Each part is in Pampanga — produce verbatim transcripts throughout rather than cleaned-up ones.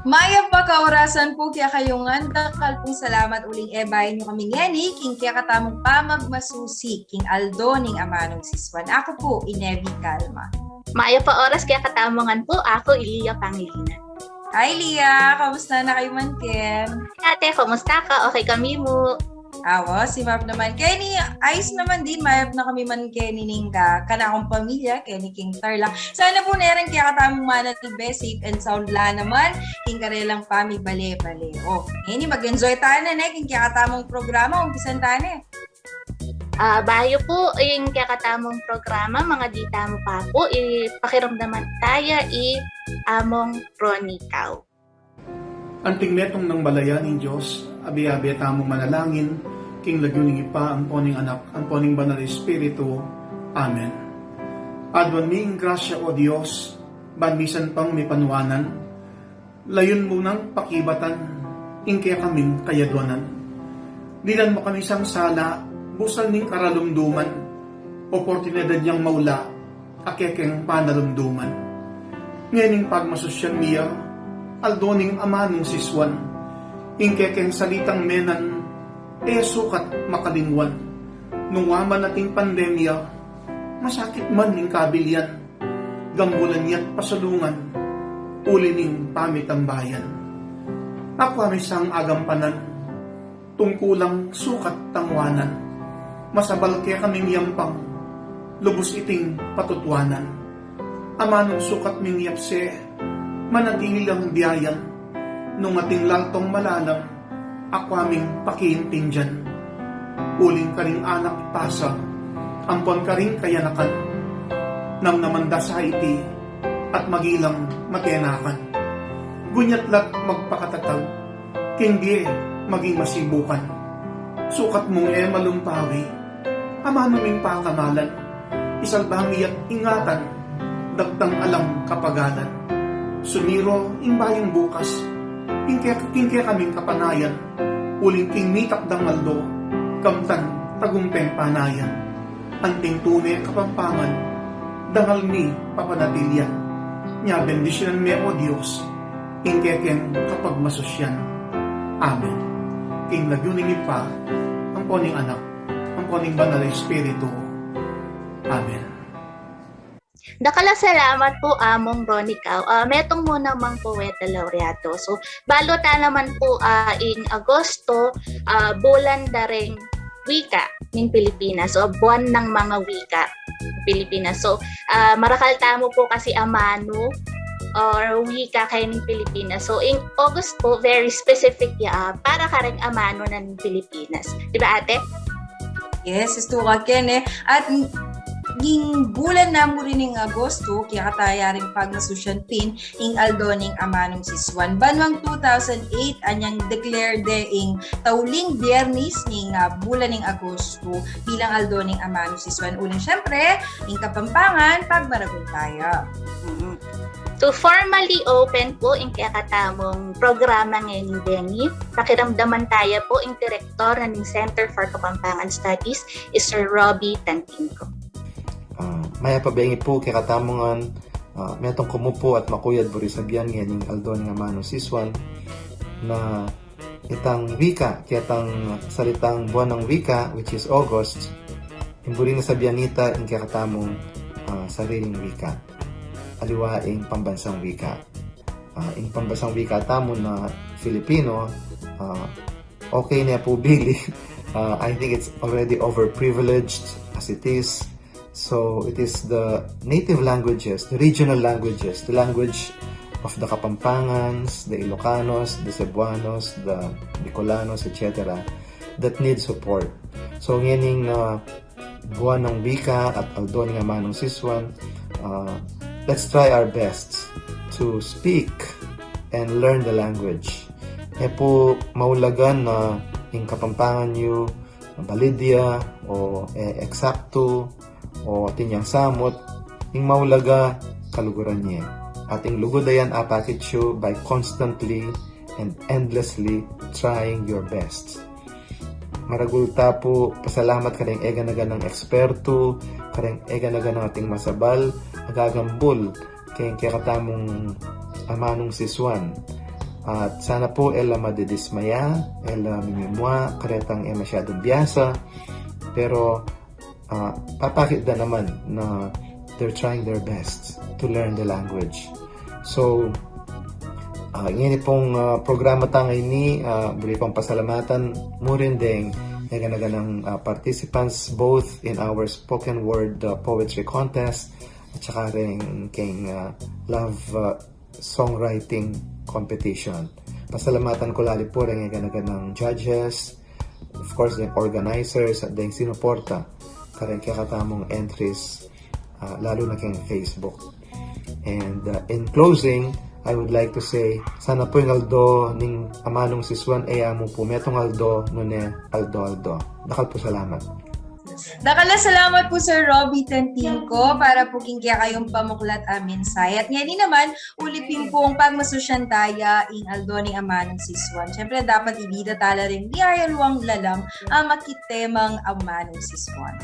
Mayap a kaorasan pu kekayu ngan, dakal pung salamat uling e bayan yu kami ngeni king kekatamung pamagmasusi king aldo ning amanung sisuan. Aku pu i Nevi Calma. Mayap a oras kekatamu ngan pu, aku i Lia Pangilinan. Hi Lia, kamusta na kayu man ken? Ate, kamusta ka? Okay kami mu. Awa, simap naman. Keni, ayos naman din, mayap na kami man keni ning ka, kanakung pamilya, keni king Tarlac. Sana pu neng kekatamung manatili safe and sound la naman king karelang pamibale-bale. O, keni, mag-enjoy tana ne king kekatamung programa, umpisan tana ne. Ah, bayu pu ing kekatamung programa, mangadi tamu pa pu, i pakiramdaman taya i Among Ronnie Cao. Anting metung nang balayan ning Dios, abe-abe tamung manalangin, king lagyu ning Ibpa, ampo ning Anak, ampo ning Banal a Espiritu. Amen. Aduan mi ing grasya, O Dios, ban misan pang mipanuanan, layun mu nang pakibatan ing kekaming kayaduanan. Dinan mu kami sang sala, busal ning karalumduman, oportunidad yang maula a kekeng panalumduman. Ngening pagmasusyan mi ya, aldo ning amanung sisuan, ing kekeng salitang menan, e sukat makalingwan. Nung wa man ating pandemya, masakit man ing kabilian, gambulan ya't pasulungan, uli ning pamitambayan. Akwa mi sang agampanan, tungkulang sukat tangwanan. Masabal kekaming yampang, lubus iting patutwanan. Amanung sukat ming yapse, manatili lang biayan. Nung ating laltong malalam, akwa ming pakiintindian. Uling karing anak ipasa, ampon karing kayanakan. Namnaman da sa iti, at magilang matenakan. Gunyat la't magpakatatag, king bie maging masibukan. Sukat mung e malumpawi, amanu ming pakamalan. Isalba mi ya't ingatan, dagtang alang kapagalan. Sumiro ing bayung bukas, king ke-, king kekaming kapanayan. Uling king mitakdang aldo, kamtan tagumpeng panayan. Anting tune Kapampangan, dangal mi papanatilian. Nya bendisyunan me, O Dios, ing kekeng kapagmasusyan. Amen. King lagyu ning Ibpa, ampo ning Anak, ampo ning Banal a Espiritu. Amen. Dakal a salamat pu, Among Ronnie Cao. Ah, metung mu namang poeta laureado. So, balu ta naman pu, ah, ing Agosto, ah, bulan da ring wika ning Pilipinas, o buwan ng mga wika ng Pilipinas. So, ah, marakal tamu pu kasi amanu or wika kaya ning Pilipinas. So, ing August pu, very specific ya, ah, para karing amanu ning Pilipinas. Di ba, ate? Yes, istu ka, Ken, e. At ing bulan na mu rin ning Agosto, kekataya ring pagmasusyan pin ing aldo ning amanung sisuan. Banwang two thousand eight, anyang declare de ing tauling Biyernes ning, ah, bulan ning Agosto bilang aldo ning amanung sisuan. Uling, syempre, ing Kapampangan, pagmaragul taya. Mm. To formally open pu ing kekatamung programa ngening bengi, pakiramdaman taya pu ing direktor na ning Center for Kapampangan Studies, i Sir Robbie Tantinco. Ah, mayap a bengi pu kekatamu ngan, ah, metung ku mu pu at makuyad buri sabian ngening aldo ning amanung sisuan na itang wika, ketang salitang buwan ng wika, which is August, ing buri nang sabian nita ing kekatamung, ah, sariling wika. Aliwa ing pambansang wika. Ah, ing pambansang wika tamu na Filipino, ah, okay ne pu bili. Ah, I think it's already overprivileged as it is. So it is the native languages, the regional languages, the language of the Kapampangans, the Ilocanos, the Cebuanos, the Bicolanos, et cetera, that need support. So, ngening, uh, buwan ng wika at aldo ning amanung sisuan, uh, let's try our best to speak and learn the language. E pu maulagan na ing Kapampangan yu balid ya, o, e, eksaktu, o atin yang samut, ing maulaga kaluguran ye. At ing lugud a yan apakit yu by constantly and endlessly trying your best. Maragul ta pu pasalamat kareng eganaganang ekspertu, kareng eganaganang ating masabal a gagambul keng kekatamung amanung sisuan. At sana po e la madidismaya, e la mimimua, karetang e masyadung biasa. Pero ah, papakit da naman na they're trying their best to learn the language. So, ah, ngeni pung, ah, programa tang ini, ah, buri kung pasalamatan mu rin deng naganaganang, ah, participants both in our spoken word, ah, poetry contest at saka rin keng, ah, love, ah, songwriting competition. Pasalamatan ku lali pu reng naganaganang judges, of course, deng organizers at deng sinuporta kareng kekatamung entries, ah, lalu na keng Facebook. And, ah, in closing, I would like to say, sana pu ing aldo ning amanung sisuan e ya mu pu metung aldo, nune aldo-aldo. Dakal pu salamat. Dakal a salamat pu, Sir Robbie Tantinco, para pu king kekayung pamuklat a mensahe. At ngeni naman, uli pin pung pagmasusyan taya ing aldo ning amanung sisuan. Siyempre, dapat ibida tala ring diyayaluang lalam a makitemang amanung sisuan.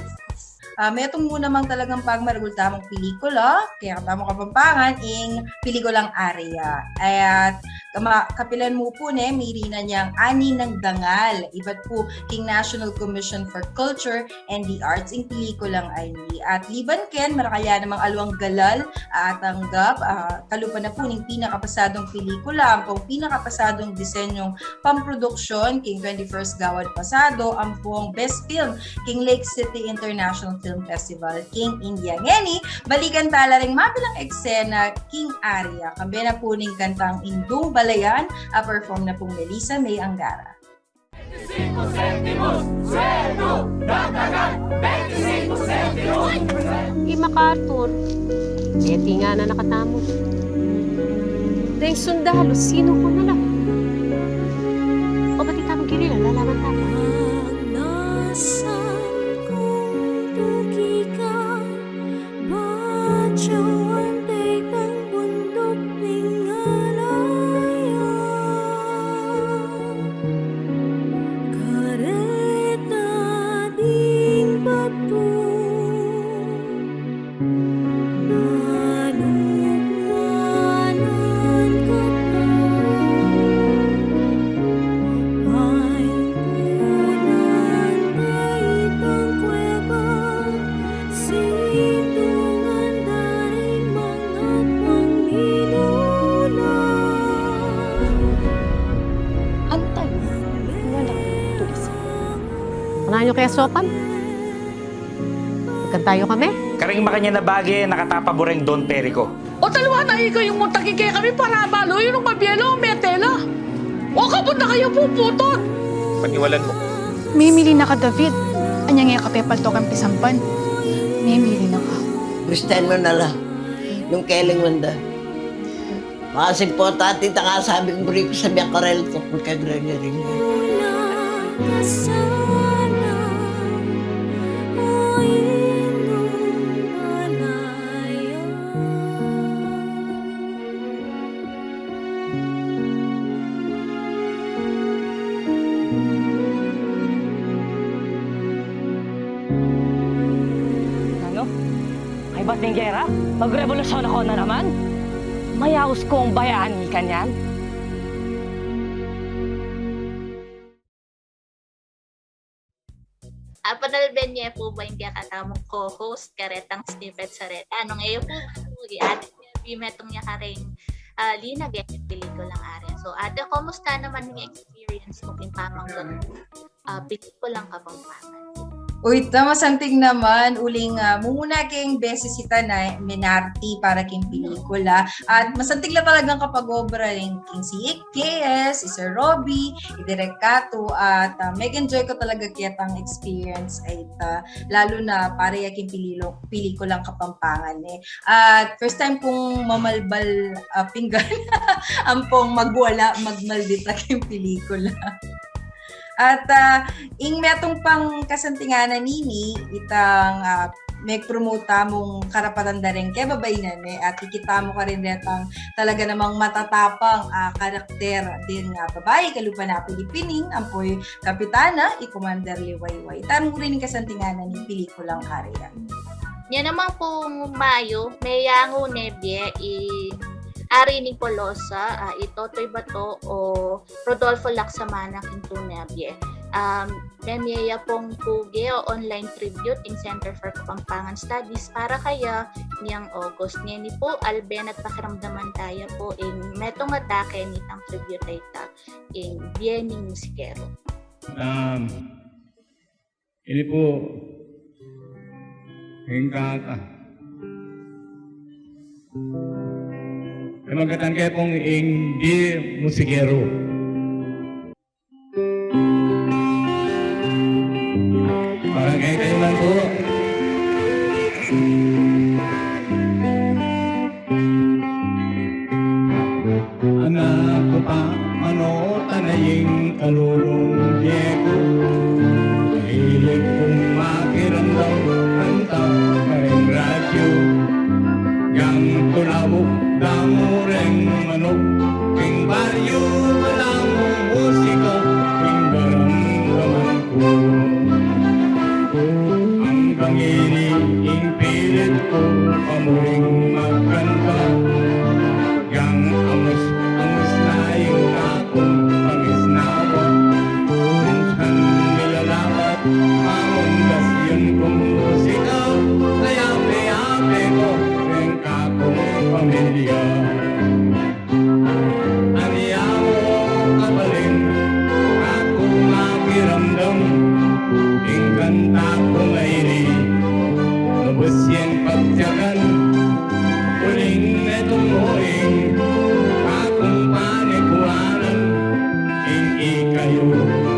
Ah, metung mu namang talagang pagmaragul tamung pelikula, kekatamung Kapampangan, ing pelikulang Aria. At kama-, kapilan mu pu ne, mirinan yang Ani nang Dangal, ibat pu king National Commission for Culture and the Arts ing pelikulang ini. At liban ken, marakalya namang aluang galal a atanggap, ah, kalupa na pu ning pinakapasadung pelikula, ampong pinakapasadung disenyung pamproduksyon king twenty-first Gawad Pasado, ampong Best Film king Lake City International Film Festival king India. Ngeni, balikan tala ring mabilang eksena king Aria. Kambe na pu ning kantang Indung Balayan, a perform na pung Melissa May Angara. Veinticinco céntimos, sueldo, dagdagan, veinticinco céntimos. I MacArthur, e, tinga na nakatamu. Deng sundalu, sino ko na la? O ba't itamu gerila, lalaban tamu? Nasaan kung tuki ka? Ba't yawan pepang bundok ning alaya? Kareta ding batu. Manukwanan ka pa. Paimpunan ka itang kuweba. Sintungan da ring mangat manginula. Antay, wala tulis. Kanayu kaya sopan? Magkantayu kami? Karing makanyan a bage, nakatapa bu reng Don Perico. O talwa na ika yung mutaki kekami para maluyu nung mabielo, metela. O kabud na kayu puputot. Paniwalan mu. Mimili na ka, David. Anyang e ka pepaltok king pisamban. Mimili na ka. Gustuhan mu na la. Nung keling manda. Mas importante, ita nga sabi kung buri ku sa mia karel ko kung kay Gregory. Nanu? Kaybat ning gera? Magrevolusyon ako na naman? Mayaus kong bayani kanyan? Ah, panalben ye pu ba ing kekatamung co-host karetang Snippet Sareta? Nung e yu pu, i Ate Kirby, metung ya kareng, ah, linag e ing pelikulang Aria. So, ate, kumusta naman ing experience mu king pamanggut, ah, pelikulang Kapampangan? Uy, ta, masanting naman, uling, ah, mumuna keng beses ita na minarti para king pelikula. At masanting la talagang kapag-obra rin king si K S, si Sir Robbie, i Direk Kato, at, ah, meg-enjoy ku talaga ketang experience a ita, lalu na para ya king pililo-, pelikulang Kapampangan, e. At first time kung mamalbal, ah, pinggan, ampong magwala, magmaldita king pelikula. At, ah, ing metung pang kasantinganan nini, itang, ah, meg-promote tamung karapatan da ring kebabainan, e, at ikit tamu karin retang talaga namang matatapang, ah, karakter deng, ah, babai, kalupa na pu i Pining, ampo i Kapitana, i Commander Liwayway. Ita mu rin ing kasantinganan ning pelikulang Aria. Nya naman pung Mayo, meyangu ne bie i Ari ning Polosa, ah, i Totoy Bato o Rodolfo Lacsamana king tune a bie. Um, memie ya pung puge o online tribute ing Center for Kapampangan Studies para kaya niyang August. Ngeni pu, alben at pakiramdaman taya pu ing metung a dake nitang tribute a ita, ing Bie ning Musikero. Um, Ini pu ing kaka. Pemagkatan ke pung ing Bie Musikero. Para kekayu man pu. Anak ku pa, manutan na ing kalulung bie ku. Mahilig kung makiramdam, kanta kareng radyo. Yang tulabuk damu reng manuk, king baryo, ala mung musika, king karamdaman ku. Anggang ini ing pilit ku, pamuring magkanta. Yang angus-angus na ing kakung pangisnawa. Minsan milalapat, mangundas yun kung musika. Kayabe-yabe ku ring kakung pamilya. Anya mu kabalin, aku makiramdam, ing kanta ku ngeni, lubus yang pagtyagan, uling netung uing, akung panikuanan, ing ikayu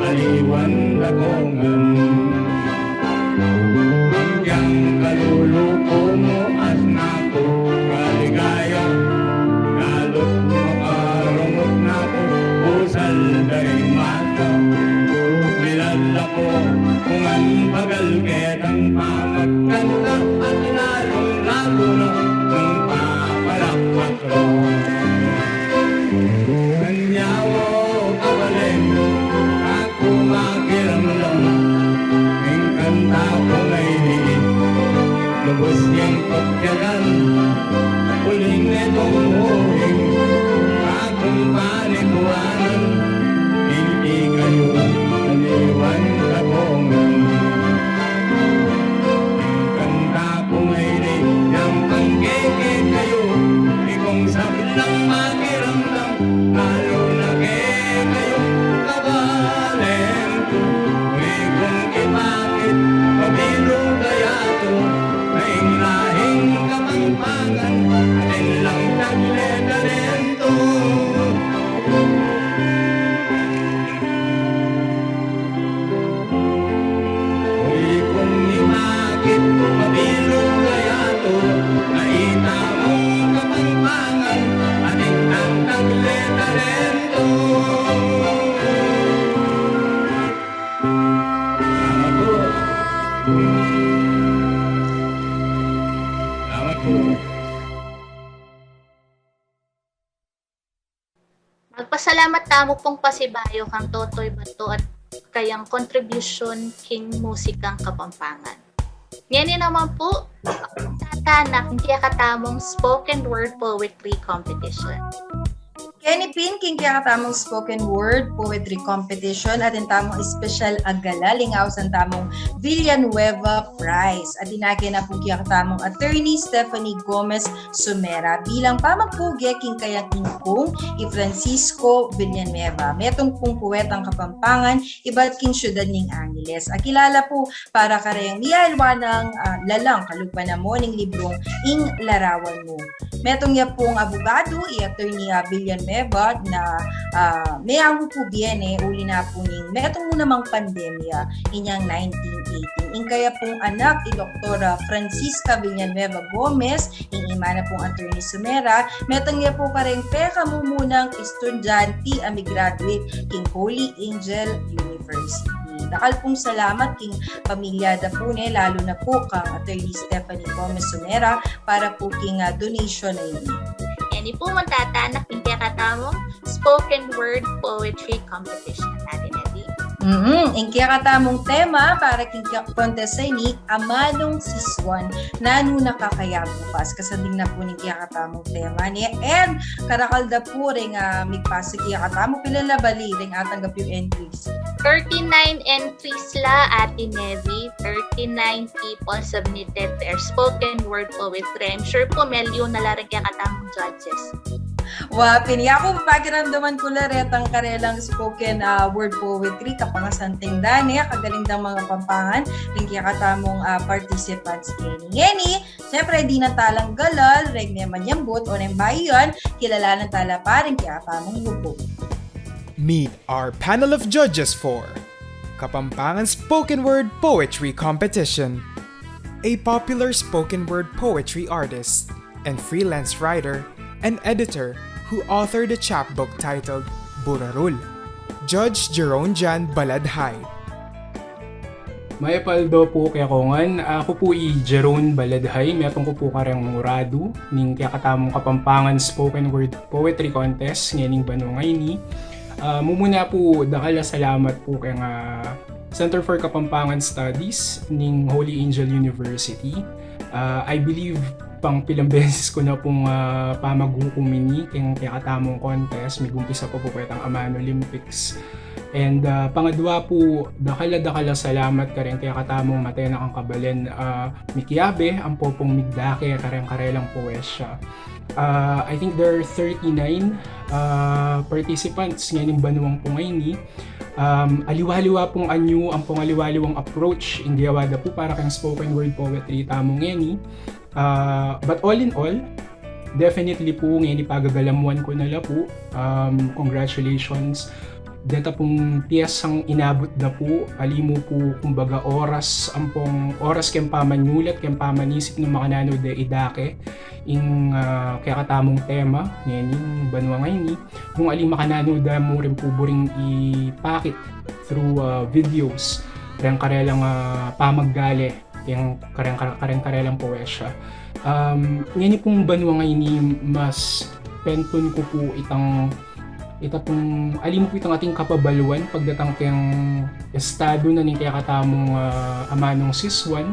aliwan dakungan. Anggiyang kaluluku mu, asna ku kaligaya, lalu't makarungut na ku, busal da ring mata. Milalaku ku ngan pagal ketang pamagkanta, at lalung-lalu na nung papalakpak. Anya mu kabalin, aku makiramdam, ing kanta ku ngeni, lubus yang pagtyagan, uling netung uing, akung panikuanan, ing ikayu aliwan dakungan. Ing kanta ku ngeni, yang pangkeke kayu, ikung sablang makiramdam, lalu na kekayu kabalen ku. Ikung kipakit, pabilug a yatu, na ing lahing Kapampangan, atin lang tagle talentu. Ikung imakit, pabilug a yatu, na ita mung Kapampangan, atin lang tagle talentu. Salamat pu. Salamat pu. Magpasalamat tamu pung pasibayu kang Totoy Bato at kayang kontribusyon king musikang Kapampangan. Ngeni naman pu, tatanak king kekatamung spoken word poetry competition. Keni pin king kekatamung spoken word poetry competition, atin tamung espesyal a gala, ing ausan tamung Villanueva Prize. Atin na keni pu king kekatamung Attorney Stephanie Gomez Sumera bilang pamagpuge king kayang ingkung, i Francisco Villanueva, metung pung puwetang Kapampangan, ibat king syudad ning Angeles. Akilala pu para kareng miyailwanang, ah, lalang kalupa na mu ning librung Ing Larawan Mu. Metung ya pung abugadu, i Attorney, ah, Villanueva na, ah, meangu pu bie ne uli na pu ning metung mu namang pandemya inyang nineteen eighteen. Ing kaya pung anak, i Doktora Francisca Villanueva Gomez, ing ima na pung Attorney Sumera, metung ya pu kareng pekamumunang estudyante a mi-graduate king Holy Angel University. Dakal pung salamat king pamilya da pu ne, lalu na pu kang Attorney Stephanie Gomez Sumera para pu king, ah, donation a ini. Ngeni pu, magtatanak king kekatamung spoken word poetry competition. Atin na di. Mm, ing kekatamung tema para king contest a ini, Amanung Sisuan, Nanu na Kakayabe Bukas. Kasanding na pu ning kekatamung tema, ne? And karakal da pu ring, ah, migpasa kekatamu, pila la bali ring atanggap yung entries? Thirty-nine entries la, Ate Nevi. Thirty-nine people submitted their spoken word poetry. I'm sure pu, melyu na la ring kekatamung judges. Wa, pin, aku, pakiramdaman ku la retang karelang spoken, ah, word poetry, kapangasanting da ne, kagaling dang mangapampangan ring kekatamung, ah, participants ngeni. Ngeni, siyempre, di na tala galal, reng manyambut o reng bayan, kilalanan tala pa ring kekatamung grupu. Meet our panel of judges for Kapampangan Spoken Word Poetry Competition. A popular spoken word poetry artist and freelance writer and editor who authored a chapbook titled Burarul, Judge Jerome Jan Baladhay. Mayap a aldo pu kekongan, aku pu i Jerome Baladhay, metung ku pu kareng uradu ning kekatamung Kapampangan Spoken Word Poetry Contest ngening banua ngeni. Ah, mumuna pu, dakal a salamat pu keng, ah, Center for Kapampangan Studies ning Holy Angel University. Ah, I believe pang pilang beses ku na pung, ah, pamagukum ini keng kekatamung contest, migumpisa pa pu ketang Amano Olympics. And, ah, pangadua pu, dakal a dakal a salamat kareng kekatamung matenakang kabalen, ah, mikiabe ampo pung migdake kareng karelang powesya. Ah, I think there are thirty-nine, ah, participants ngening banuang pu ngeni. Um, aliwa-aliwa pung anyu ampong aliwa-aliwang approach ing gewa da pu para keng spoken word poetry tamu ngeni. Ah, but all in all, definitely pu, ngeni pagagalamuan ku na la pu. Um, congratulations. Deta pung piesang inabut da pu, ali mu pu, kumbaga, oras, ampong oras keng pamanyulat, keng pamanisip nung makananu de idake ing, ah, kekatamung tema ngening banua ngeni. Nung ali makananu da mu rin pu buring ipakit through, ah, videos reng karelang, ah, pamaggale keng kareng, kareng, kareng karelang powesya. Um, ngeni pung banua ngeni, mas pentun ku pu itang, ita pung, ali mu pu itang ating kapabaluan pagdatang keng estadu na ning kekatamung, ah, Amanung Sisuan.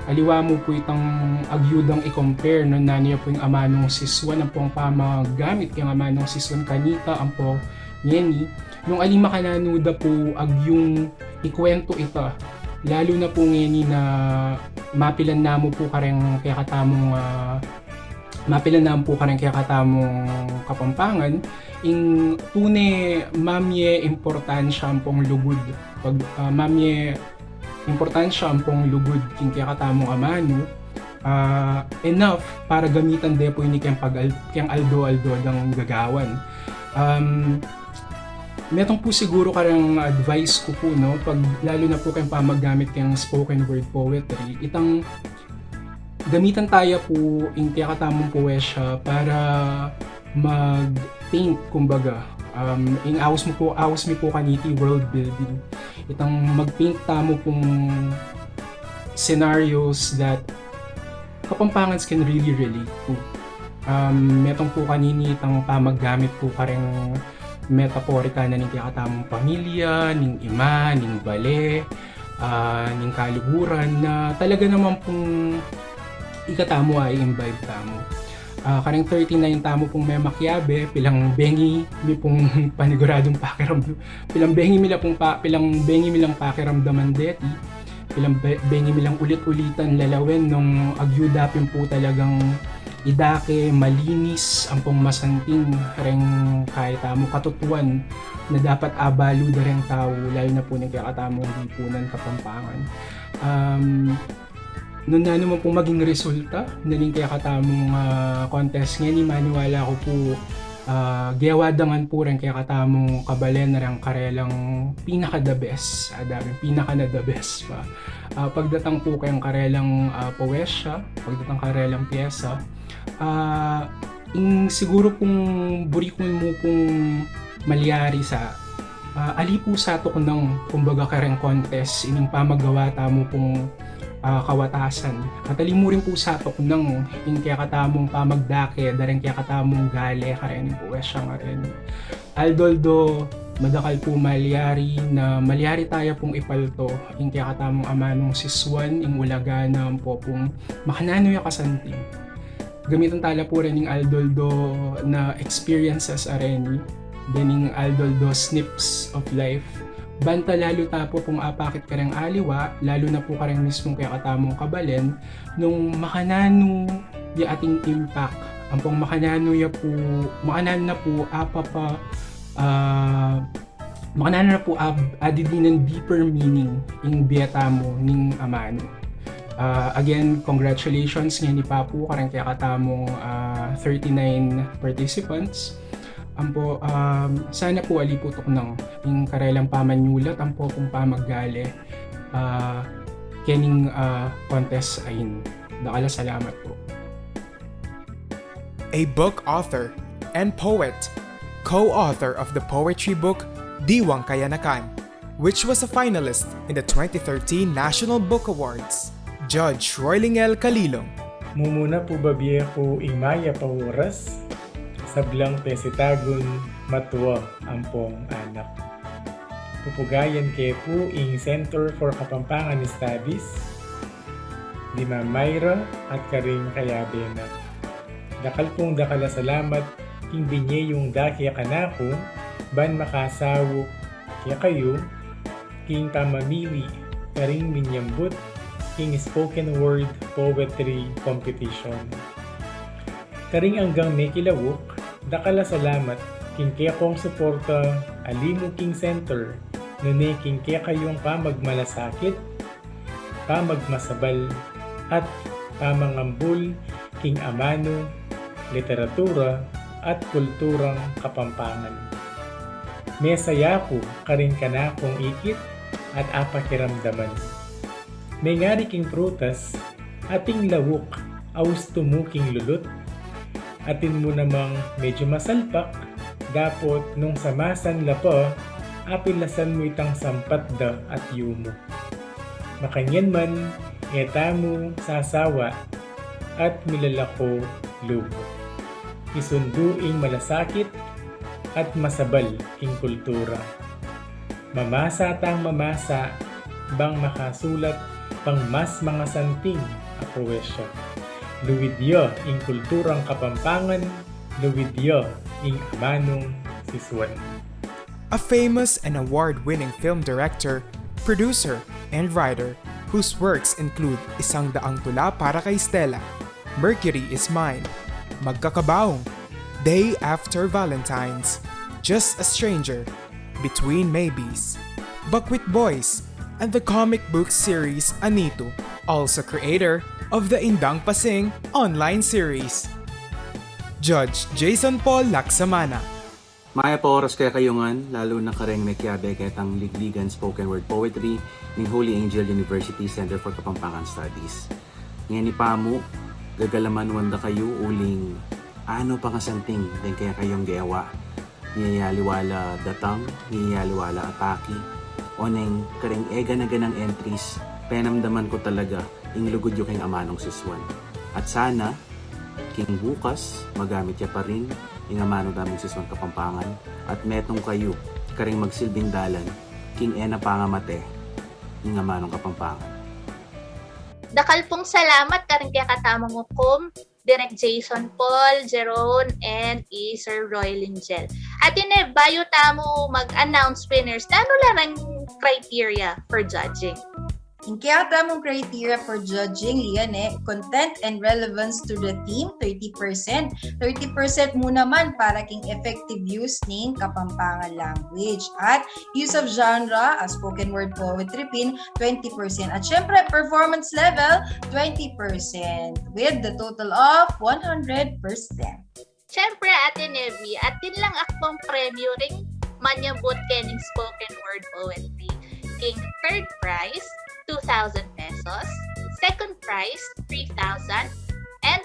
Aliwa mu pu itang agyudang i-compare nung nanu ya pu ing Amanung Sisuan ampong pamagamit keng Amanung Sisuan kanita ampo ngeni. Nung ali makananu da pu agyung ikuwentu ita, lalu na pu ngeni na mapilan namu pu kareng kekatamung, ah, mapilan namu pu kareng kekatamung Kapampangan, ing tune mamie importansya ampong lugud, pag, ah, mamie importansya ampong lugud king kekatamung amanu, ah, enough para gamitan de pu ini keng pag-, keng aldo-aldo dang gagawan. Um, metung pu siguru kareng advice ku pu, no, pag, lalu na pu keng pamagamit keng spoken word poetry, itang gamitan taya pu ing kekatamung powesya para mag-paint, kumbaga. Um, ing aus mu pu, aus mi pu kaniti world building. Itang mag-paint tamu pung scenarios that Kapampangans can really relate to. Um, metung pu kanini itang pamagamit pu kareng metaphorical na ning kekatamung pamilya, ning ima, ning bale, ah, ning kaluguran na talaga naman pung ikatamu a i-imbibe tamu. Ah, kareng thirty-nine tamu pung memakiabe, pilang bengi mi pung paniguradung pakiramdam, pilang bengi mi la pung pa, pilang bengi mi lang pakiramdaman deti, pilang be-, bengi mi lang ulit-ulitan lalawen nung agyu da pin pu talagang idake, malinis, ampong masanting reng kaya tamu katutuan na dapat abalu da reng tau, lalu na pu ning kekatamung lipunan Kapampangan. Um, nung nanu man pung maging resulta na ning kekatamung, ah, contest ngeni, maniwala ku pu, ah, gewa da ngan pu reng kekatamung kabalen reng karelang pinaka-the best, ah, dapat pinaka na the best pa. Ah, pagdatang pu keng karelang, ah, powesya, pagdatang karelang pyesa, ah, ing siguru pung buri ku mu pung malyari sa, ah, ali pu sa tuknang, kumbaga, kareng contest ining pamagawa tamu pung, ah, kawatasan. At ali mu rin pu sa tuknang ing kekatamung pamagdake da reng kekatamung gale kareng powesya ngeni. Aldo-aldo madakal pu malyari na malyari taya pung ipalto ing kekatamung amanung sisuan ing ulaga na ampo pung makananu ya kasanting. Gamitan tala pu reng aldoldo na experiences a reni, dening aldoldo snips of life. Banta lalu ta pu pung apakit kareng aliwa, lalu na pu kareng mismung kekatamung kabalen, nung makananu ya ating impact, ampong makananu ya pu, makananu na pu apapa, ah, makananu na pu ab-, adidinan deeper meaning ing bie tamu ning amanu. Ah, again, congratulations ngeni pa pu kareng kekatamung, ah, thirty-nine participants. Ampo, um, sana pu ali pu tuknang ing karelang pamanyulat ampo pung pamaggale, ah, kening, ah, contest a ini. Dakal a salamat pu. A book author and poet, co-author of the poetry book Diwang Kayanakan, which was a finalist in the twenty thirteen National Book Awards, Judge Roylingel Calilong. Mumuna pu babie ku ing mayap a oras, sablang pesitagun matua ampong anak. Pupugayan ke pu ing Center for Kapampangan Studies, di Ma'am Myra at karing kayabe na. Dakal pung dakal a salamat king binie yung dake kanaku ban makasauk kekayu king pamamili karing minyambut king spoken word poetry competition. Karing anggang mekilauk, dakal a salamat king kekong suporta a limu king center, nune king kekayung pamagmalasakit, pamagmasabal, at pamangambul king amanu, literatura, at kulturang Kapampangan. Mesaya ku karing kanakung ikit at apakiramdaman. Mengari king prutas, ating lauk a ustu mu king lulut, atin mu namang medyu masalpak, dapot nung samasan la pa, apilasan mu itang sampat da at yumu. Makanyan man, e tamu sasawa at milalako lub. Isundu ing malasakit at masabal king kultura. Mamasa tang mamasa, bang makasulat pang mas mangasanting a poesya. Luid ya ing kulturang Kapampangan, luid ya ing amanung sisuan. A famous and award-winning film director, producer, and writer whose works include Isang Daang Tula para kay Stella, Mercury is Mine, Magkakabaong, Day After Valentine's, Just a Stranger, Between Maybes, Bakwit Boys, and the comic book series Anito, also creator of the Indang Pasing online series. Judge Jason Paul Laksamana. Mayap a oras kekayu ngan, lalu na kareng mekiabe ketang Ligligan Spoken Word Poetry ning Holy Angel University Center for Kapampangan Studies. Ngeni pa mu, gagalaman wanda kayu uling ano pangasanting deng kekayung gewa. Ngeni aliwa la datang, ngeni aliwa la atake, o neng kareng e gana-ganang entries, penamdaman ku talaga ing lugud yu keng amanung sisuan. At sana, king bukas, magamit ya pa rin ing amanu tamung sisuan Kapampangan at metung kayu kareng magsilbing dalan king e na pangamate ing amanung Kapampangan. Dakal pung salamat kareng kekatamung ukum, Direk Jason Paul, Jeron, and i Sir Roy Lingel. At ine, bayu tamu mag-announce winners, nanu la reng criteria for judging? Ing kekatamung criteria for judging, lian e, content and relevance to the theme, thirty percent. Thirty percent mu naman para king effective use ning Kapampangan language. At use of genre, a spoken word poetry pin, twenty percent. At syempre, performance level, twenty percent. With the total of one hundred percent. Siyempre, Ate Nevi, atin lang akbang premyo ring manyambut kening spoken word poetry. King third prize, two thousand pesos. Second prize, three thousand. And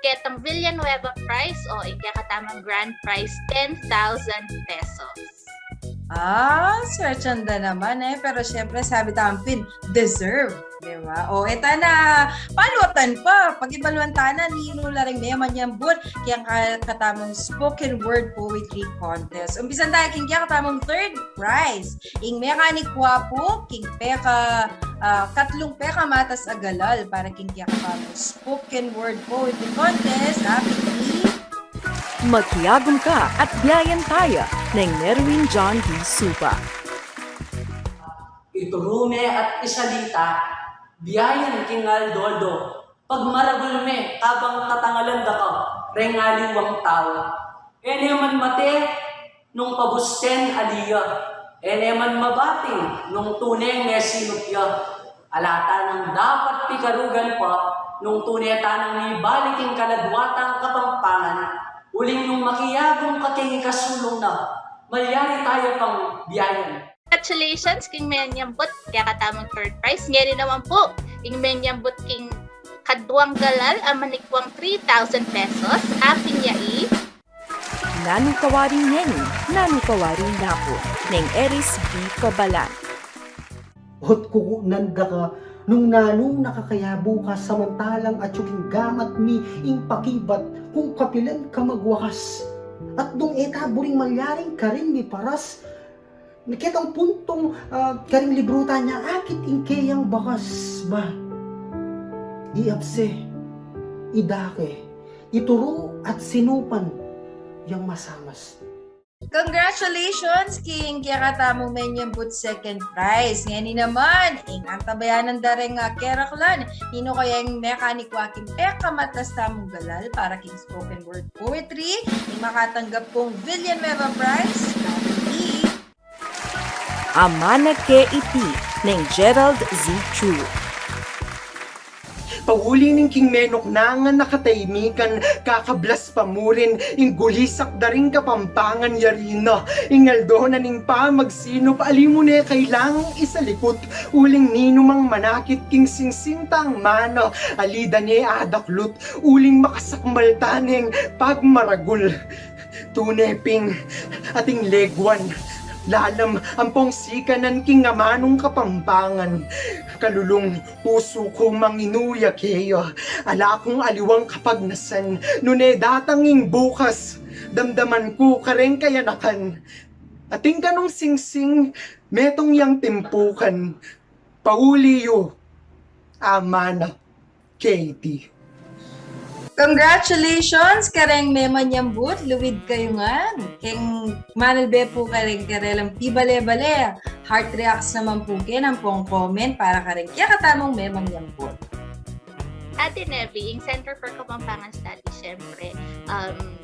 ketang Villanueva prize o ing kekatamung grand prize, ten thousand pesos. Ah, swertyan da naman e. Pero syempre, sabi tampin, deserve. Diba? O, eta na, palutan pa. Pakibaluan ta na, ninu la ring memanyambut keng ka-, katamung spoken word poetry contest. Umpisan taya keng kekatamung third prize. Ing mekanik wa pu, king peka, ah, katlung pekamatas a galal para keng kekatamung spoken word poetry contest, a, king Makiagum ka at biayan taya neng Nerwin John D. Suba. Ituru me at isalita, biayan king aldo-aldo, pagmaragul me kabang tatangalan da ka reng aliwang tau. E ne man mate nung pabusten ali ya, e ne man mabating nung tune mesinup ya. Ala ta nang dapat pikarugan pa nung tune ta nang mibalik king kaladwa tang Kapampangan, uling nung makiagum ka king ikasulung na, malyari taya pang biayan. Congratulations king menyambut kekatamung third prize. Ngeni naman pu, ing menyambut king kaduang galal a manikwang three thousand pesos, apin ya i. Nanu ka waring neni, nanu ka waring napu, neng Eris B. Cabalan. Ot kukunan da ka nung nanu na ka kaya bukas, samantalang atyu king gamat mi ing pakibat kung kapilan ka magwakas. At nung e ta buring malyaring karin miparas, na ketang puntung, ah, karing libru ta nya, akit ing keyang bakas ba. Iabse, idake, ituru at sinupan yang masamas. Congratulations king kekatamung menyambut second prize. Ngeni naman, ing antabayanan da reng, ah, keraklan, ninu kaya ing mekanik wa king pekamatas tamung galal para king spoken word poetry, ing makatanggap pung Villanueva Prize, kaya i. Amana ke iti, neng Gerald Z. Chu. Pauli ning king menuknangan a katahimikan, kakablas pa mu rin ing gulisak da ring Kapampangan yari na. Ing aldo na ning pamagsinup, ali mu ne kailangang isalikut, uling ninumang manakit king singsing tang mana, ali da ne adaklut, uling makasakmal ta neng pagmaragul. Tune pin ating leguan, lalam ampong sikanan king amanung Kapampangan. Kalulung pusu ku manginuya keya, ala kung aliwang kapagnasan, nune datang ing bukas, damdaman ku kareng kayanakan. Ating kanung singsing, metung yang timpukan, pauli yu, amana. Katie. Congratulations kareng memanyambut, luid kayu ngan. Keng manalbe pu kareng kerelang pibale-bale, heart reacts naman pu keng ampong comment para kareng kekatamung memanyambut. Ate Nevi, ing Center for Kapampangan Studies, syempre, um,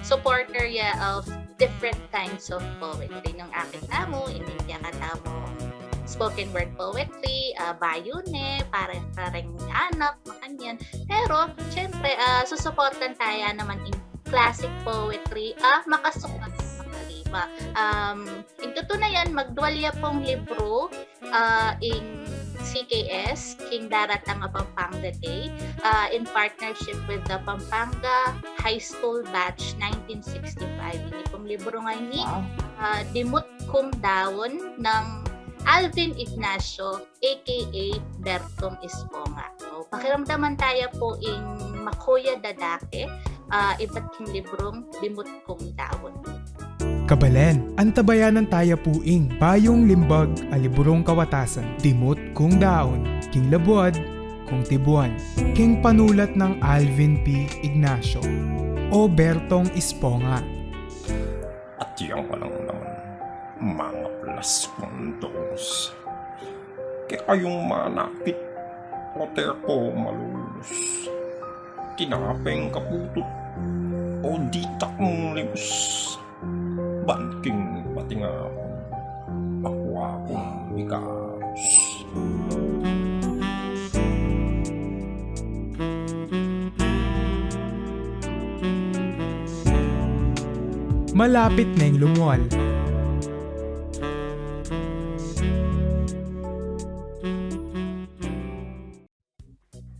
supporter ya of different kinds of poetry. Nung akit tamu, ing kekatamung spoken word poetry, ah, bayu ne, para kareng anak, makanyan. Pero, syempre, ah, susuportan taya naman ing classic poetry, ah, makasukat, makalima. Um, ing tutu na yan, magdual ya pung libru, ah, ing C K S, king daratang a Pampanga Day, ah, in partnership with the Pampanga High School Batch nineteen sixty-five. Ini pung libru ngeni, ah, Dimut Kung Daun nang Alvin Ignacio, A K A Bertong Esponga. O, pakiramdaman taya pu ing makuya dadake, ah, ibat king librung Dimut Kung Daun. Kabalen, antabayanan taya pu ing bayung limbag a librung kawatasan, Dimut Kung Daun, king labuad kung tibuan, king panulat nang Alvin P. Ignacio, o Bertong Esponga. At yang alang naman, mga plas kong dos. Kekayung manakit, o teko malulus. Tinapeng kaputut, o ditak mung limus. Ban king patingakun, akwa kung ikarus. Malapit neng lumual.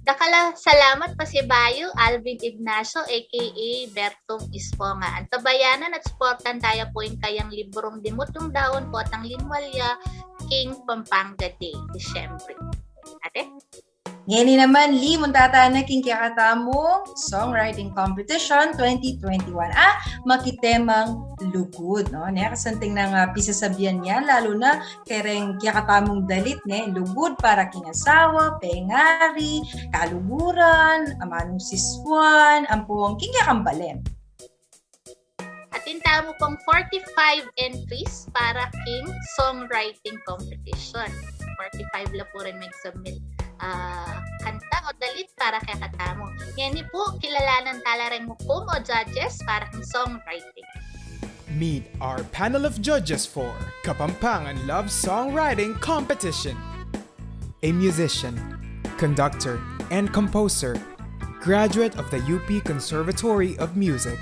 Dakal a salamat pasibayu, Alvin Ignacio, A K A Bertong Esponga. Antabayanan at suportan taya pu ing kayang librung Dimut Kung Daun potang linwal ya king Pampanga Day, Disyembre. Ate? Ngeni naman, Lee, munta tana king kekatamung songwriting competition twenty twenty-one. Ah, makitemang lugud, no? Ne, kasanting nang, ah, pisasabian yan, lalu na kareng kekatamung dalit, ne, lugud para king asawa, pengari, kaluguran, amanung siswan, ampong king kekambalen. Atin tamu pong forty-five entries para king songwriting competition. Forty-five la pu ring mag-submit, ah, kanta o dalit para kekatamu. Ngeni pu, kilalanan tala reng upung o judges para king songwriting. Meet our panel of judges for Kapampangan Love Songwriting Competition. A musician, conductor, and composer, graduate of the U P Conservatory of Music,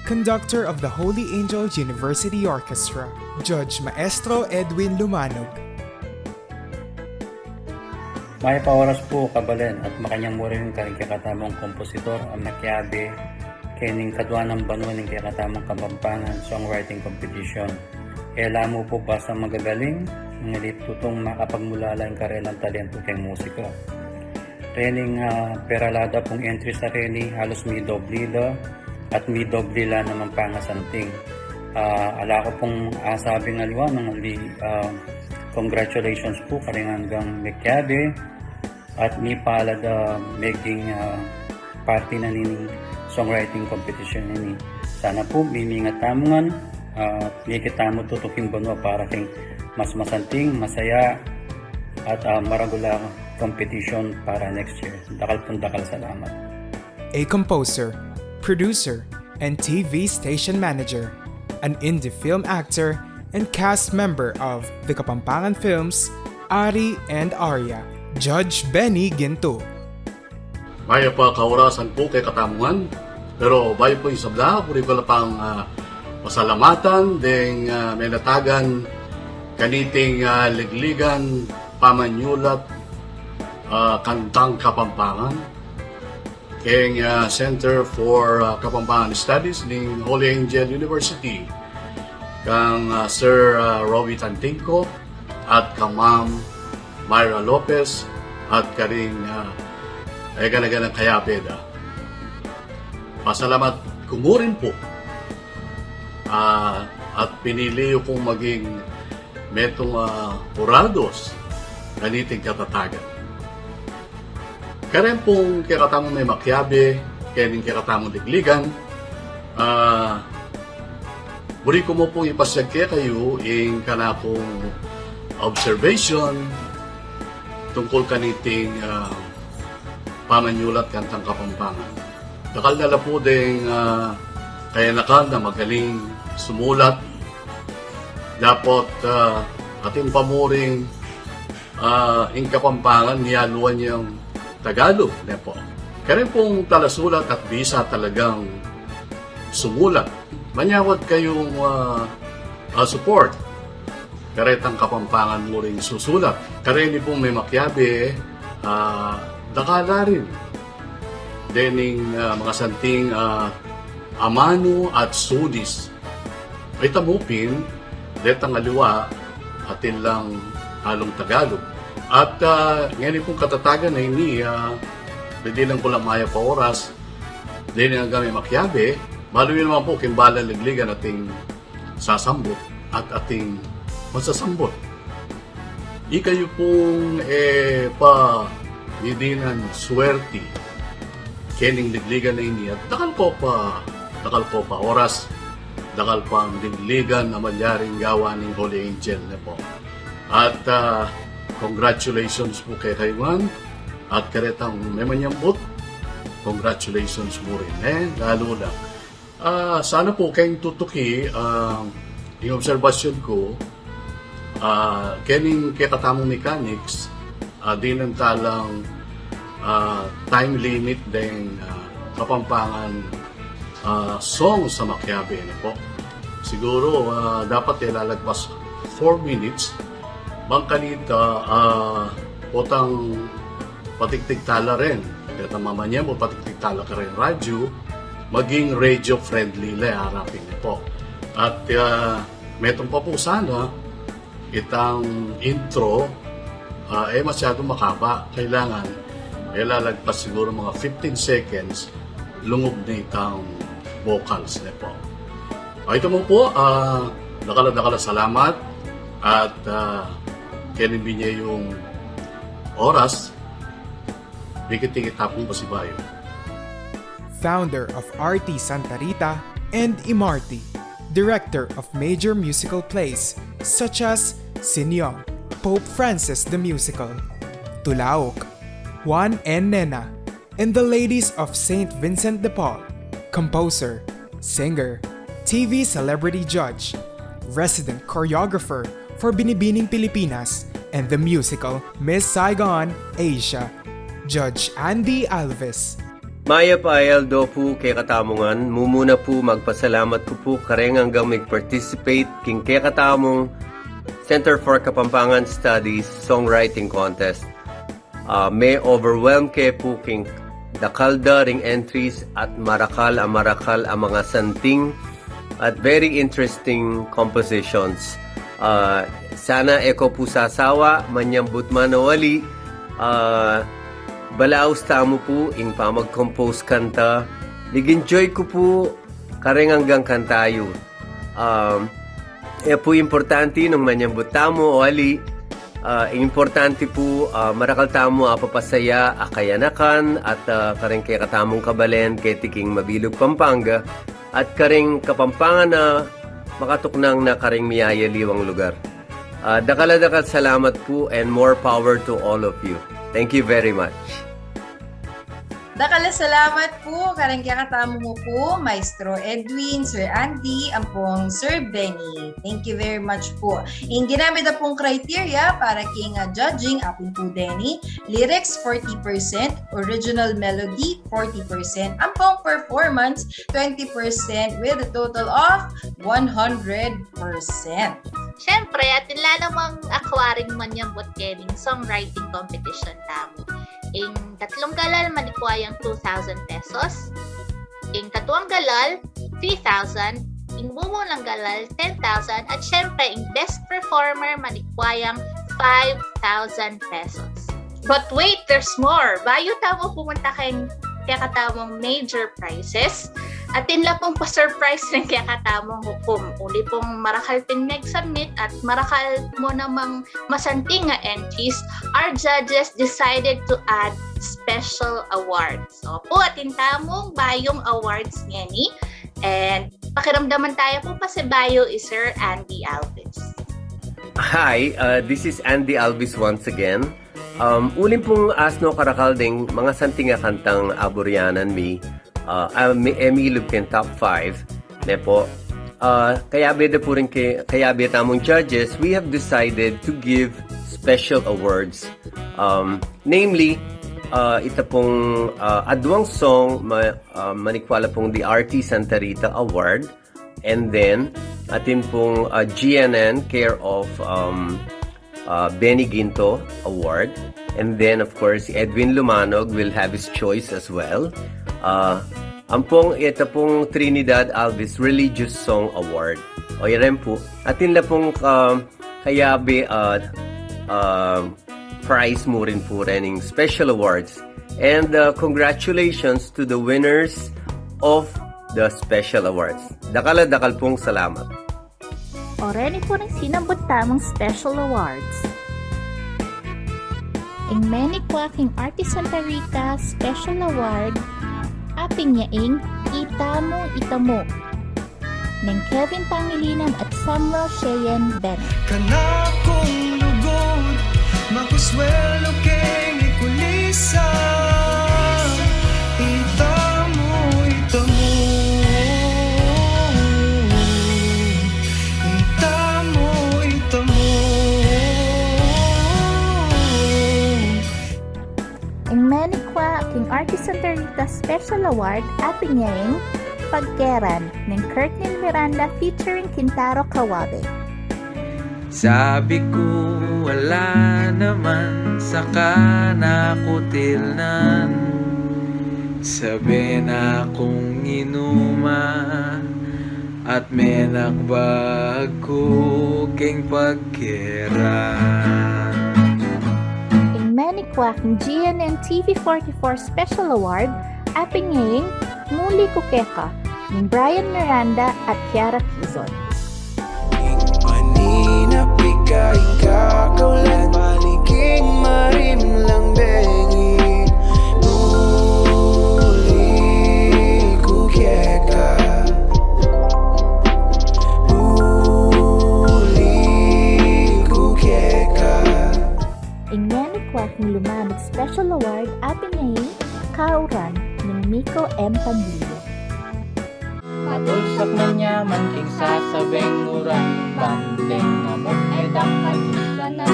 conductor of the Holy Angel University Orchestra, Judge Maestro Edwin Lumanog. Mayap a oras pu, kabalen, at makanyan mu rin karing kekatamung kompositor a makiabe kening kadua nang banua ning kekatamung Kapampangan Songwriting Competition. E la mu pu basta magagaling, ngelit tutung makapagmulala ing karelang talentu keng musika. Rening, ah, peralada pung entries a reni, halos midobli la at midobli la namang pangasanting. Ah, ala ku pung asabing aliwa, nung ali, ah, congratulations pu karing anggang makiabe at mipalad a maging, ah, parti na nining songwriting competition ini. Sana pu, mimingat tamu ngan, ah, mikit tamu tutuking banua para king mas masanting, masaya, at, ah, maragul a competition para next year. Dakal pung dakal a salamat. A composer, producer, and T V station manager, an indie film actor, and cast member of the Kapampangan films Ari and Arya, Judge Benny Ginto. Mayap a kaorasan pu kekatamu ngan, pero bayu pu ing sabla, buri ku la pang, ah, pasalamatan deng, ah, menatagan kaniting, ah, ligligan pamanyulat, ah, kantang Kapampangan keng, ah, Center for, ah, Kapampangan Studies ning Holy Angel University, kang, ah, Sir, ah, Roby Tantingco at kang Ma'am Myra Lopez at karing, ah, e gana-ganang kayabe da. Pasalamat ku mu rin pu, ah, at pinili yu kung maging metung, ah, hurados kaniting katatagan. Karen pung kekatamung memakiabe kening kekatamung ligligan, ah, buri ku mu pung ipasiag kekayu ing kanakung observation tungkul kaniting, ah, pamanyulat kantang Kapampangan. Dakal na la pu deng, ah, kayanakan a magaling sumulat. Dapot, ah, atin pa mu ring, ah, ing Kapampangan, miyaluan yang Tagalog, ne pu. Karen pung talasulat at bisa talagang sumulat. Manyawad kayung, ah, ah, support karetang Kapampangan mu ring susulat. Kareni pung memakiabe, ah, dakal la rin dening, ah, mangasanting, ah, amanu at sulis. Ay, tamu pin, detang aliwa, atin lang alung Tagalog. At, ah, ngeni pung katatagan a ini, ah, didinan ku lang mayap a oras, dening anggang memakiabe, balu yu naman pu king balang ligligan ating sasambut at ating masasambut. Ikayu pung, e, pa didinan suwerti kening ligligan a ini at dakal ko pa, dakal ko pa oras, dakal pang ligligan a malyaring gawa ning Holy Angel, ne pu. At, ah, congratulations pu kekayu ngan at karetang memanyambut, congratulations mu rin, e, lalu na. Ah, sana pu keng tutuki, ah, ing obserbasyun ku, ah, kening kekatamung mechanics, ah, dinan talang, ah, time limit deng, ah, Kapampangan, ah, songs a makiabe, ne pu. Siguru, ah, dapat e lalagpas four minutes. Bang kanita, ah, potang patiktik tala rin. Keta mamanya mo patiktik tala kareng radyo, maging radio friendly la, arapin ne pu. At, ah, metung pa pu sana itang intro, ah, e masyadung makaba. Kailangan E lalagpas siguro mga fifteen seconds, lungug na itang vocals ne pu. O, ita mu pu, ah, dakal a dakal a salamat at, ah, keni binie yung oras, bikit-ikit tapung pasibayu. Founder of Arti Santa Rita and Imarti, director of major musical plays such as Siniong, Pope Francis the Musical, Tulauk, Juan and Nena, and the Ladies of Saint Vincent de Paul, composer, singer, T V celebrity judge, resident choreographer for Binibining Pilipinas and the musical Miss Saigon Asia, Judge Andy Alves. Mayap a aldo pu kekatamu ngan. Mumuna pu, magpasalamat ku pu kareng anggang mig-participate king kekatamung Center for Kapampangan Studies Songwriting Contest. Ah, me-overwhelm ke pu king dakal da ring entries at marakal a marakal a mga santing at very interesting compositions. Ah, sana e ko pu sasawa, manyambut man o ali, ah, balaus tamu pu ing pamag-compose kanta. Mig-enjoy ku pu kareng anggang kanta yu. Um, e pu importante nung manyambut tamu o ali, ah, importante pu, ah, marakal tamu apapasaya a kayanakan at, ah, kareng kekatamung kabalen keti king mabilug Pampanga at kareng Kapampangan a makatuknang na kareng miyayaliwang lugar. Ah, dakal a dakal salamat pu and more power to all of you. Thank you very much. Dakal a salamat pu kareng kekatamu mu pu, Maestro Edwin, Sir Andy, ampong Sir Benny. Thank you very much pu. Ing ginamit a pung criteria para king, ah, judging, apin pu deni, lyrics forty percent, original melody forty percent, ampong performance twenty percent, with a total of one hundred percent. Siyempre, atin la namang akwaring manyambut kening songwriting competition tamu. Ing tatlung galal manikwa yang two thousand pesos. Ing katuang galal, three thousand. Ing mumunang galal, ten thousand. At syempre, ing best performer manikwa yang five thousand pesos. But wait, there's more. Bayu tamu pumunta keng kekatamung major prizes, atin la pung pa-surprise ring kekatamung hukum. Uli pung marakal pin meg-submit at marakal mu namang masanting a entries, our judges decided to add special awards. So, pu, atin tamung bayung awards ngeni. And pakiramdaman taya pu pasibayu i Sir Andy Alves. Hi, uh, this is Andy Alves once again. Um, uling pung asno karakal ding mga santing a kantang aburianan mi, uh, ah, mi, e milub king top five, ne pu. Uh, kayabe da pu rin ke, kayabe tamung judges, we have decided to give special awards. Um, namely, uh, ita pung, uh, aduang song ma-, uh, manikwa la pung the Arti Santa Rita Award, and then atin pung, uh, G N N care of, um, uh, Benny Ginto Award. And then, of course, si Edwin Lumanog will have his choice as well. Uh, ampong, ita pung Trinidad Alves Religious Song Award. O, yan pu. Atin la pung, um, kayabe, uh, um, prize mu rin pu rening special awards. And, uh, congratulations to the winners of the special awards. Dakal a dakal pung salamat. O, reni pu ring sinambut tamung special awards. Ing menikwa king Arti Santa Rita Special Award, apin ya ing Itamu Itamu, neng Kevin Pangilinan at Samuel Cheyenne Bennett. Kanakung lugud, makuswelu keng ikulisan. Itamu, itamu. Itamu, itamu. Ing menikwa king Arti Santa Rita Special Award, apin ya ing Pagkeran, neng Kirtnel Miranda featuring Kintaro Kawabe. Sabi ku, ala naman, saka na ku tinilnan. Sabi na kung inuma at menakbag ku king pagkeran. Ing menikwa Manikwa king G N N T V forty-four Special Award, apin ya ing Muli Ku Keka, ning Brian Miranda at Kiara Quizon. Ing maninapika ing kakaulan, maliking marimlang bengi, muli ku keka, muli ku keka. Ing manikwa king lumamig Special Award, apin ya ing Kauran, ning Miko M. Padulsak manyaman king sasabing uran, banding amuk e dang kadusanan.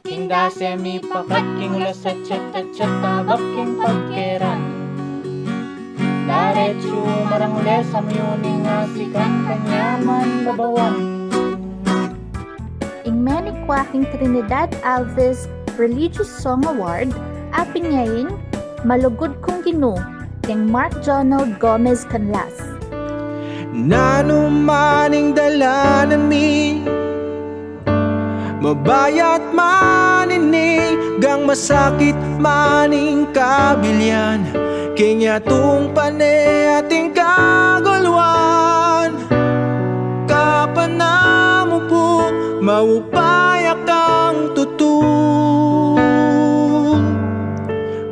King dase mipakat king ulas, atsat-atsat abak king pagkeran. Daretsu marang ule, samyu ning asikan kanyaman babawan. Ing manikwa king Trinidad Alvis Religious Song Award, apin ya ing Malugud Kung Ginu, king Mark Jonald Gomez Canlas. Nanu man ing dalanan mi, mabayat man ini, gang masakit man ing kabilian, king yatung pane ating kaguluan. Kapanamu pu, maupaya kang tutu,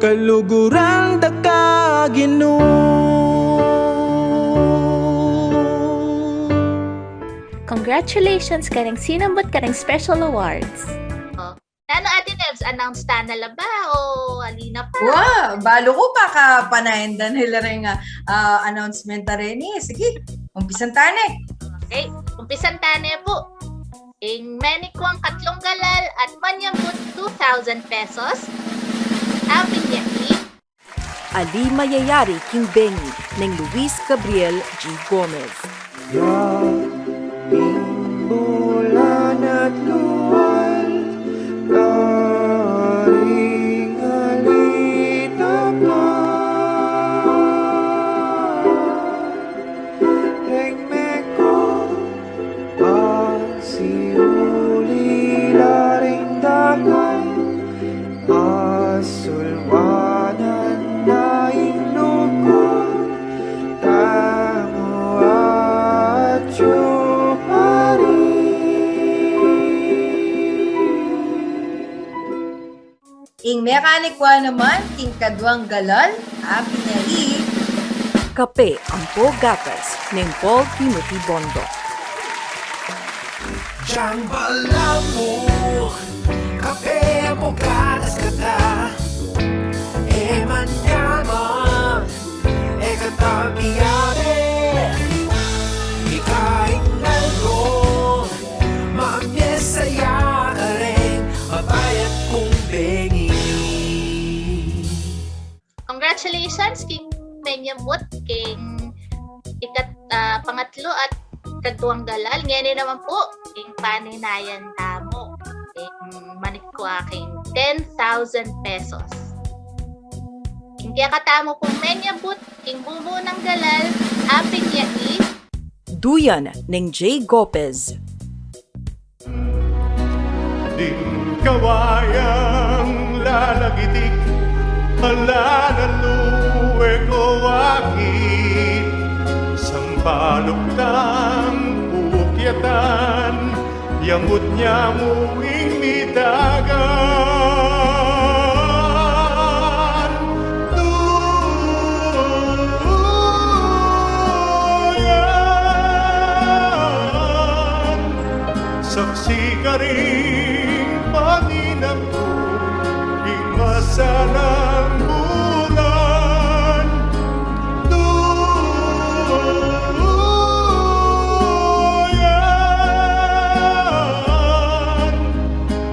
kaluguran da ka Ginu. Congratulations kareng sinambut kareng special awards. Nanu, Ate Nebs, announce ta na la ba o ali na pa? Wa, balu ku pa kapanayan da ne la reng, ah, announcement a reni. Sige, umpisan ta ne. Okay, umpisan ta ne pu. Ing menikwang katlung galal at manyabut two thousand pesos. Apin ya i Ali Mayayari king Bengi, neng Luis Gabriel G. Gomez. Ya ing bulan at lual, karing alita pa, reng meko, pasiuli la ring dagat, asulwanan na ing lugud, tamu atyu pa rin. Ing mekanikwa naman king kaduang galal, apin ya i Kape ampo Gatas, neng Paul Timothy Bondo. Jang balamu, kape ampo gatas kata, e manyaman, e kata biabe, ika ing aldo, mamye saya kareng mabayat kung bengi. Congratulations king menyabut king ikat, ah, pangatlu at kaduang galal. Ngeni naman pu ing paninayan tamu, ing manikwa king ten thousand pesos. Ing kekatamu pung menyabut king bubu nang galal, apin ya i Duyan, neng Jay Gopez. Ding kawayang lalagitik, ala na luwe ko akit, sampaluk tang pukyatan, yamut nyamu ing mitagan. Duyan, saksi karing paninap ku, ing masalang bulan. Duyan,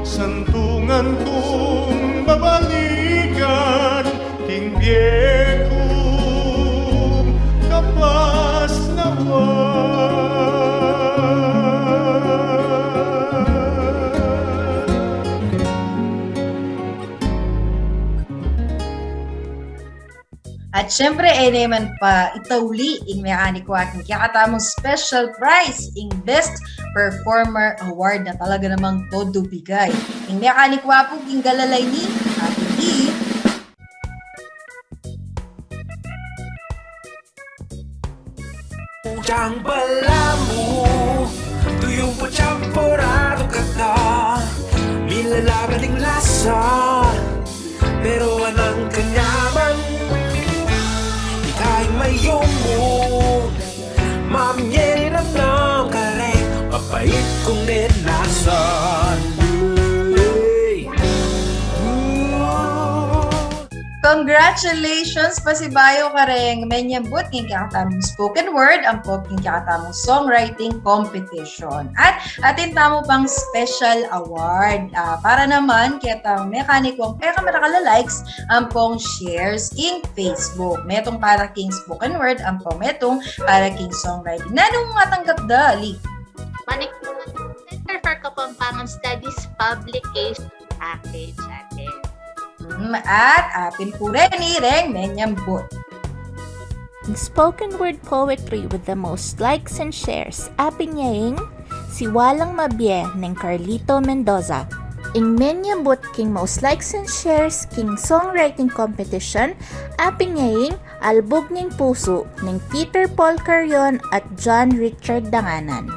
santungan kung babalikan, king bie kung kapasnawan. At syempre, e ne man pa itauli ing mekaniku king kekatamung special prize, ing Best Performer Award na talaga namang todo bigay. Ing mekaniku pu king galal a ini, at ini, Yang balamu, tuyung pu champorado kata, milalaban ing lasa, pero anang kanyaman, ikay mayumu, mamye rin ang nang kareng, mapait kung denasan. Hey. Congratulations, pasibayu kareng menyambut king kekatamung spoken word ampo king kekatamung songwriting competition. At atin tamu pang special award, ah, para naman ketang mekanikuang pekamarakal a likes ampong shares king Facebook. Metung para king spoken word ampo metung para king songwriting. Nanung matanggap da, Li? Manik Center for Kapampangan Studies Publication Package, ate. Mm, at atin pu reni reng menyambut. Spoken word poetry with the most likes and shares, apin ya ing Siwalang Mabie ning Carlito Mendoza. Ing menyambut king most likes and shares king songwriting competition, apin ya ing Albug ning Pusu ning Peter Paul Carion at John Richard Danganan.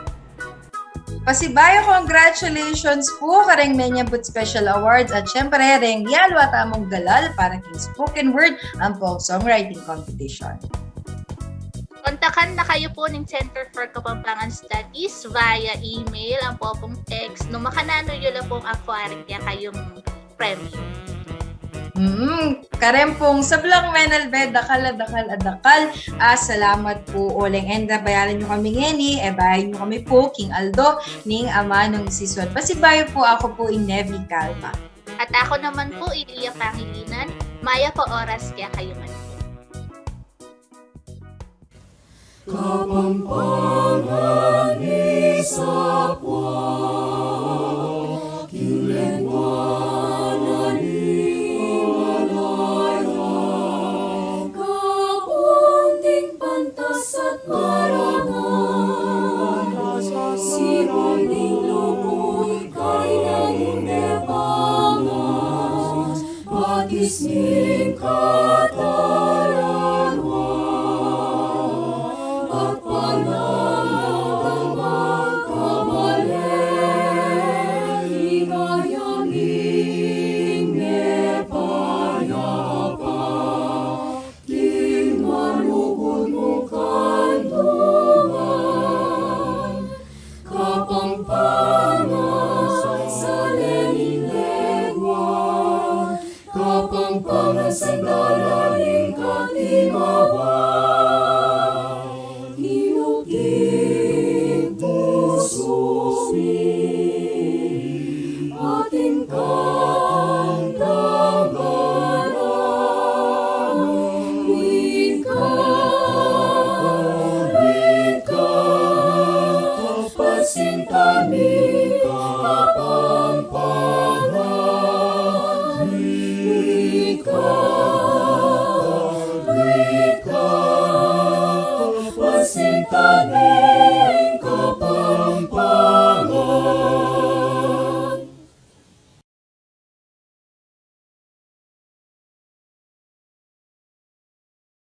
Pasibayu, congratulations pu kareng menyambut special awards at syempre reng yalu a tamung galal para king spoken word ampong songwriting competition. Kontakan na kayu pu ning Center for Kapampangan Studies via email ampo pung text nung makananu yu la pung akwaring kekayung premyu. Mm, kareng pung sablang menalbe, dakal a dakal a dakal a salamat pu uling. Enda bayalan yu kami ngeni, e bayalan yu kami pu king aldo ning amanung siswan. Pasibayu pu, aku pu i Nevi Calma. At aku naman pu i Lia Pangilinan, mayap a oras kekayu ngan. Kapampangan isapwa, king lengwa na ning Malaya, kapunting pantas at marangal, sipul ning lupul kayna ning depangan, batis ning